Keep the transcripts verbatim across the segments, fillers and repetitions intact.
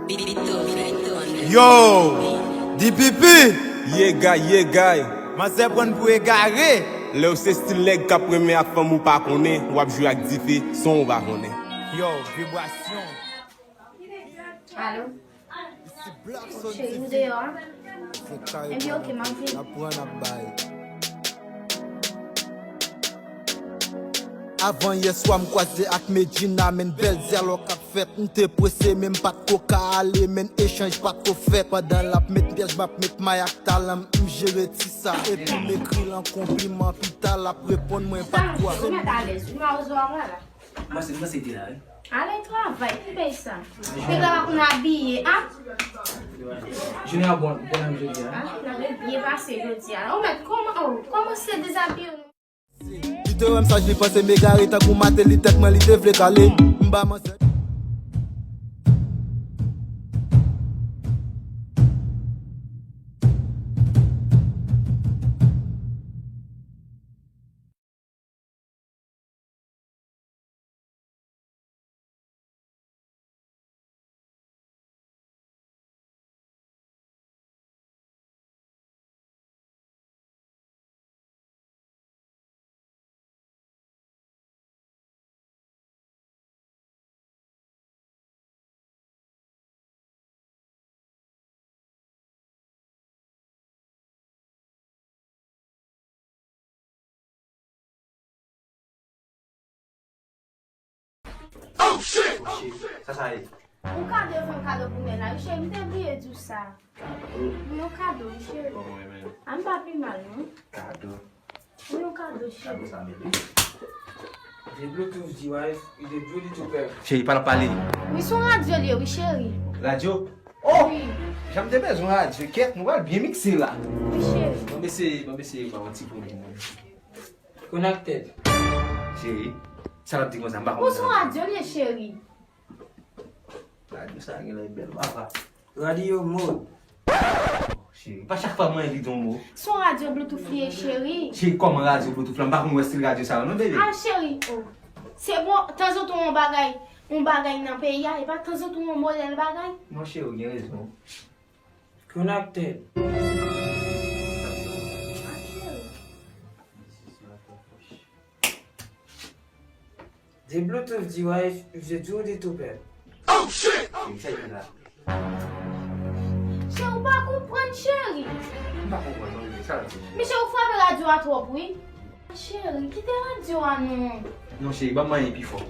Yo! D P P! Ye gay, ye gay. Manzè pran pou egare. Lè w se stil nèg k ap renmen ak fanm ou pa konnen, w ap jwe ak dife san w pa konnen. Yo, vibrasyon. Alo? Cheri, ou deyò a? Ebyen, oke, m ap vini. N ap pran, n ap bay. Avan yè swa, m kwaze ak Medjina, men bèl dyalòg k ap fèt. M te prese, men m pa t ko ka ale, men echanj pa t ko fèt. Pandan l ap met pyès, m ap met may ak talan m, m jere ti sa. Epi m ekri l an konpliman, pita l ap reponn mwen pa t kwa. Ou mèt alèz, ou mawozo a la. Mwen se, mwen se te la, wi. Ale travay, ki pèy sa? Nèg la pa konn abiye, a? Jounen an bon, bon menm jodi a. A, n ap byen pase jodi a. Ou mèt kòman, oh, kòmanse dezabiye nou. Li te wè m saj, li panse m egare, tankou Mateli, tèt mwen li te vle kale. M ba manzè. Oh shit! Sa sa ye? Yon kado, yo fè yon kado pou mwen la, wi cheri, m te bliye di w sa. Wi, yon kado, wi cheri. Bon, mwen menm. A, m pa pi mal, non. Kado. Wi, yon kado, cheri. Kado sa mele. The Bluetooth device is a beauty to pair. Cheri, pa nan pale. Wi, se yon radyo li ye, wi, cheri. Radyo? Oh! Wi. Jan m te bezwen radyo, kèt, nou pral byen mikse la. Wi, cheri. Bon, mesye, bon, mesye, ba yon ti pwoblèm. Connected. Cheri, sa l ap di konsa, m pa konprann. Bon, se yon radyo li ye, cheri. Radyo sa gen lè bèl, papa. Radio mode. Cheri, pa chak fwa mwen envite yon mo. Se yon radyo Bluetooth li ye, cheri. Cheri, kòman radyo Bluetooth la? M pa konn wè stil radyo sa yo non, bebe. A, cheri, oh. Se bon, tanzantan yon bagay, yon bagay nan peyi a, e pa tanzantan yon modèl bagay. Non, cheri, ou gen rezon. Connected. The Bluetooth device is a duty to pair. Oh shit! Cheri, sa y ap la? Cheri, ou pa konprann, cheri. M pa konprann non, bebe, sa l ap di? Men cheri, ou frape radyo a twòp, wi. Cheri, kite radyo a non. Non, cheri, ban m manyen pi fò.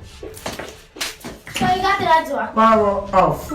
Cheri, gade radyo a. Power off.